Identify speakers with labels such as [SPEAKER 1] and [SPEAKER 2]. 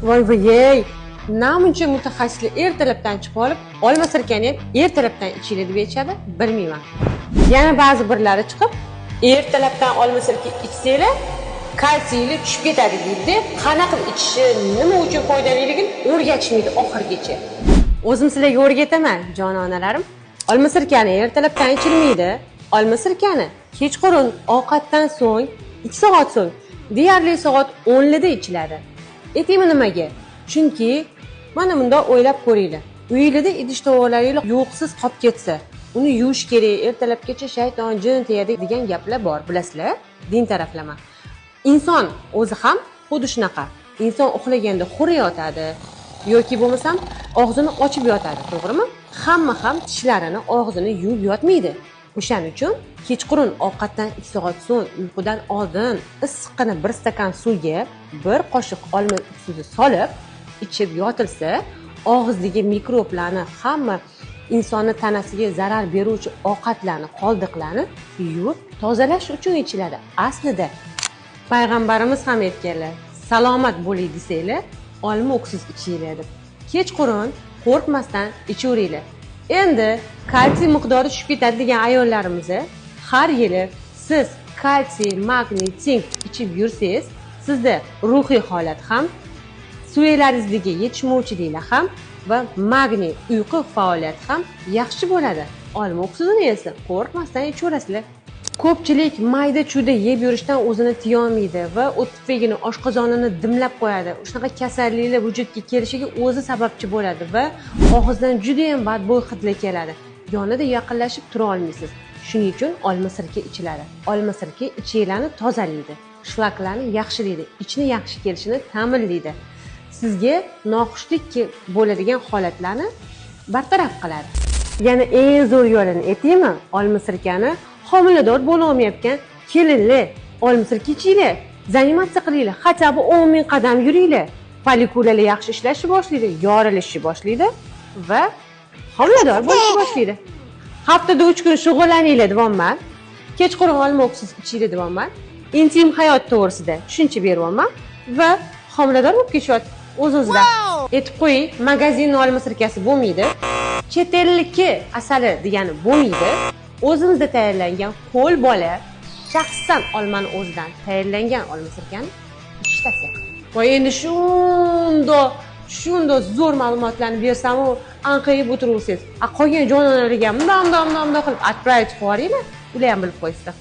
[SPEAKER 1] Voy voy, namuncha mutaxassislar ertalabdan chiqib olib, olma sirkani ham ertalabdan ichinglar deb aytishadi, bilmayman. Yana ba'zi birlari chiqib, ertalabdan olma sirka ichsanglar kalsiyli tushib ketadi deydi. Qanaqa qilib ichishi, nima uchun foydaliligini o'rgatishmaydi oxirigacha. O'zim sizlarga o'rgataman, jononalarim. Olma sirkani ertalabdan ichilmaydi. Olma sirkani kechqurun ovqatdan so'ng 2 soat so'ng, deyarli soat 10larda ichiladi. Aytaymi nimaga? Chunki mana bundoq o'ylab ko'ringlar. Uyingizda idish tovoqlaringiz yo'qsiz qolib ketsa, uni yuvish kerak, ertalabgacha shayton, jin tegadi degan gaplar bor, bilasizlar, din taraflama. Inson o'zi ham xuddi shunaqa. Inson uxlaganda xura yotadi yoki bo'lmasam og'zini ochib yotadi, to'g'rimi? Hamma ham tishlarini, og'zini yuvib yotmaydi. O'shaning uchun kechqurun ovqatdan 2 soat so'ng, uyqudan oldin issiqqina 1 stakan suvga 1 qoshiq olma suvi solib ichib yotilsa, og'izdagi mikroblarni, hamma insonni tanasiga zarar beruvchi ovqatlarni, qoldiqlarni yuvib tozalash uchun ichiladi. Aslida payg'ambarimiz ham aytganlar, salomat bo'ling desanglar, olma uksuz ichinglar deb. Kechqurun qo'rqmasdan ichaveringlar. Endi kalsiy miqdori tushib ketadi degan ayollarimiz har yili siz kalsiy, magniy, sink ichib yursangiz, sizda ruhiy holat ham, suyaklaringizdagi yetishmovchiliklar ham va magniy uyqu faoliyati ham yaxshi bo'ladi. Olma uksuzini esa qo'rqmasdan ichaverasizlar. Ko'pchilik mayda-chuyda yeb yurishdan o'zini tiyolmaydi va o't tufagini, oshqozonini dimlab qo'yadi. Shunaqa kasalliklar vujudga kelishiga o'zi sababchi bo'ladi va og'izdan juda ham badbo'y hidlar keladi. Yonida yaqinlashib tura olmaysiz. Shuning uchun olma sirka ichiladi. Olma sirka ichaklarni tozalaydi, shlaklarni yaxshilaydi, ichni yaxshi kelishini ta'minlaydi. Sizga noxushlik bo'ladigan holatlarni bartaraf qiladi. Yana eng zo'r yo'lini aytaymi? Olma sirkani homilador bo'la olmayotgan kelinlar olma sirka ichinglar, заниматься qilinglar, хотя бы 10 ming qadam yuringlar. Follikulalar yaxshi ishlashni boshlaydi, yorilishni boshlaydi va homilador bo'lishni boshlaydi. Haftada 3 kun shug'ullaninglar deyapman. Kechqurun olma uksuz ichinglar deyapman. Intim hayot to'g'risida tushuncha beryapman va homilador bo'lib ketishyapti o'z-o'zidan. Aytib qo'ying, magazinni olma sirkasi bo'lmaydi. Chet elniki asali degani bo'lmaydi. O'zimizda tayyorlangan qo'l bola, shaxsan olmani o'zidan tayyorlangan olma sirkani ichish tavsiya qilaman. Va endi shundoq zo'r ma'lumotlarni bersam-u, anqayib o'tiraversangiz, qolgan jononalarga ham bundoq qilib отправить qilib yuboringlar, ular ham bilib qo'ysin.